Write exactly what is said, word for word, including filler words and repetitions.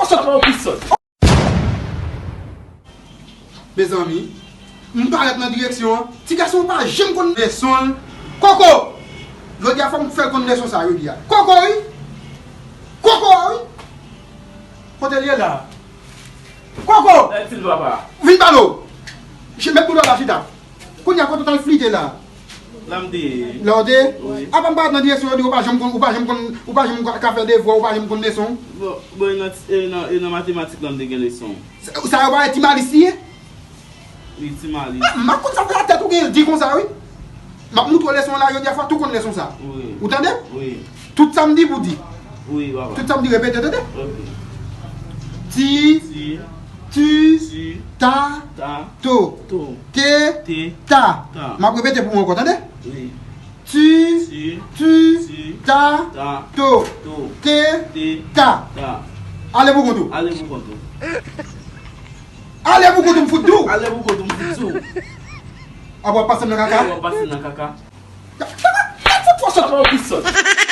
Sòt pa ou ki sòt. Mezanmi, m parèt nan direksyon an. Ti gason an pa janm konn leson l. Koko! Jodi a fò m fè l konn leson sa jodi a. Koko wi! Koko a wi! Kote l ye la? Koko! Sa di l papa? Vin pale w! Met boul la chita. Kounye a kote w t al flite la? La m te ye. La w te ye? Wi. Apa m parèt nan direksyon jodi a, ou pa janm konn, ou pa janm konn, ou pa janm ka fè devwa, ou pa janm konn leson? Bon, bon, e nan, e nan, e nan matematik la m te gen leson. Sa, sa yo pa wè Ti Malis li ye? Wi, Ti Malis. M ap konn sa fè latèt ou gen di konsa wi. M ap moutre w leson an la jodi a, fò tou konn leson sa. Wi. Ou tande? Wi. Tout sa m di pou di. Wi, papa. Tout sa m di repete, tande? Ok. Ti, Ti, ti, ti, ta, ta, to, to, te, te, ta, ta. M ap repete pou ou ankò, tande? Wi. Ti, ti, ti, ti, ta, ta, to, to, te, te, ta, ta. Ale pou kont ou. Ale pou kont ou. Ale pou kont ou, m fout di w. Ale pou kont ou, m fout di w. Apre w ap pase m nan kaka. Apre w ap pase m nan kaka. Fout fò sòt. Apa w ki sòt?